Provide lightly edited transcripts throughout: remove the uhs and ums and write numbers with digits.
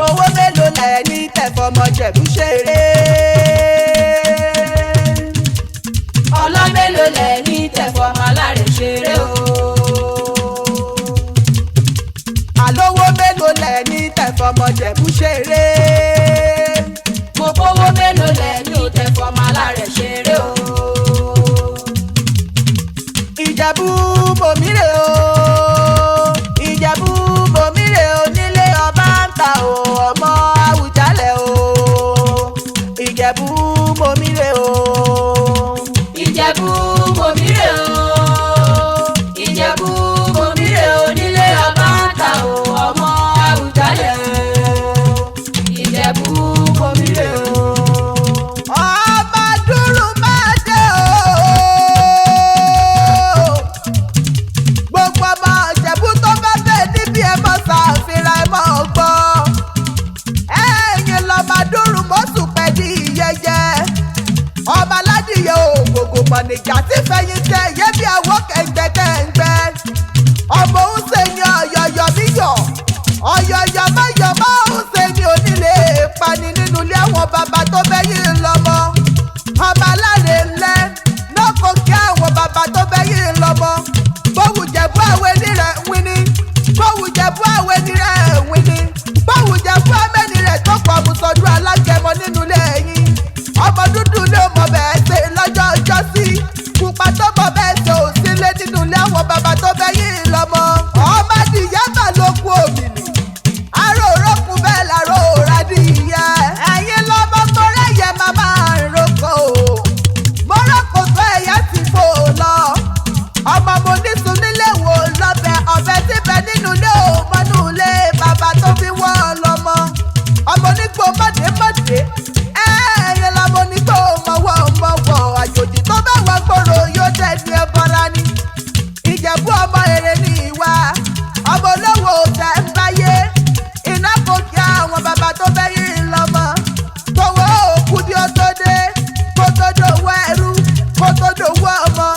Owó mélòó lẹ̀ ní tẹ̀fọ́mọ Jẹ̀bú ṣeré? Ọlọ́ mélòó lẹ̀ ní tẹ̀fọ́mọ alárẹ̀ ṣeré o? Àlówó mélòó lẹ̀ ní tẹ̀fọ́mọ Jẹ̀bú ṣeré? Mo kówó mélòó lẹ̀ ní tẹ̀fọ́mọ alárẹ̀ ṣeré o? Ìjẹ̀bú bòmírè o, Ìjẹ̀bú bòmírè o, nílé ọba ń ta o, ọmọ Àwùjalẹ̀ o. Ìjẹ̀bú bòmírè o. Ìjẹ̀bú bòmírè o, Ìjẹ̀bú bòmírè o, nílé ọba ń ta o, ọmọ Àwùjalẹ̀ o. Ìjẹ̀bú bòmírè o. Ọba dúró máa dé o. Gbogbo ọmọ Ìjẹ̀bú tó bá bẹ̀ níbi ẹ̀ mọ̀ ṣàfihàn ẹ̀ mọ̀ gbọ́. Ẹ̀yin lọ́ba dúró mọ́sùn pẹ̀lú ìyẹyẹ. Ọba aládìyẹ ògògò mọ̀nìjà tí fẹ̀yìn tẹ yé bí àwọ̀ kẹ̀ǹgbẹ̀kẹ̀ǹgbẹ̀. Ọmọ òun ṣe ni ọ̀yọ̀yọ̀ níyọ̀. Ọ̀yọ̀yọ̀ mọ̀yọ̀ mọ́ òun ṣe ni onílé pani nínú ilé àwọn bàbá tó bẹ́yìn lọ́mọ. Ọba aláre ńlẹ́ lọ́kọ̀ kí àwọn bàbá tó bẹ́yìn lọ́mọ. Bówù Jẹ̀bú àwẹ̀ nírẹ̀ wíní. Bówù Jẹ̀bú àwẹ̀ nírẹ̀ wíní. Bówù Jẹ̀bú àmẹ́ni rẹ̀ tó pọ̀ mùsọ̀dún alágẹmọ nínú ilé yín. Ọmọ dúdú ló mọ bẹ́ẹ̀ ṣe lọ́jọ́ ọjọ́ sí. Pupa tó mọ bẹ́ẹ̀ ṣe ò sílé nínú ilé àwọn bàbá tó bẹ́yìn lọ́mọ. Ọmọ adìyẹ mà ló kú òmìnir. Aró òrókun bẹ́ẹ̀ làró òradìyẹ. Ẹ̀yin lọ́mọ mọ́rẹ́yẹ màmá ìrókò. Mọ́rọ́kò tó ẹ̀yẹ ti fò lọ. Ọmọ mo nísun nílé wo lọ́bẹ̀ ọ̀bẹ síbẹ̀ nínú ilé ò mọ́nú ilé bàbá tó fi wọ́n lọ́mọ. Ọmọ onígbò mọ̀dé mọ̀dé. Ẹ̀yin lọ́mọ onígbò mọ̀wọ́ mọ̀wọ́. Àjòjì tó bá wọ gbòòrò yóò tẹ̀ ní ẹbọra ni. Ìjẹ̀bú ọmọ èrè ní ìwà. Ọmọ olówó tẹ̀ ń báyé. Iná kò kí àwọn bàbá tó fẹ́ yín lọ́mọ. Tòwó òkú ni ó tó dé. Kó tó dòwó ẹrú. Kó tó dòwó ọmọ.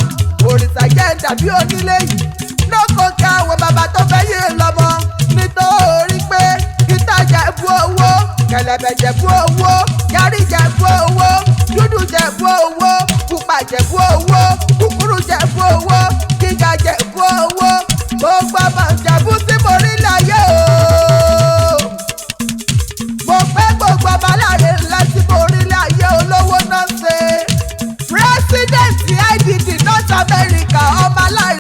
Òrìṣà jẹ́ ń dàbí onílé yìí. Lóko kí àwọn bàbá tó fẹ́ yín lọ́mọ. Nítorí pé ìta Jẹ̀bú owó, kẹ̀lẹ̀bẹ̀ Jẹ̀bú owó, yarí Jẹ̀bú owó, dúdú Jẹ̀bú owó, pupa Jẹ̀bú owó, kúkúrú Jẹ̀bú owó.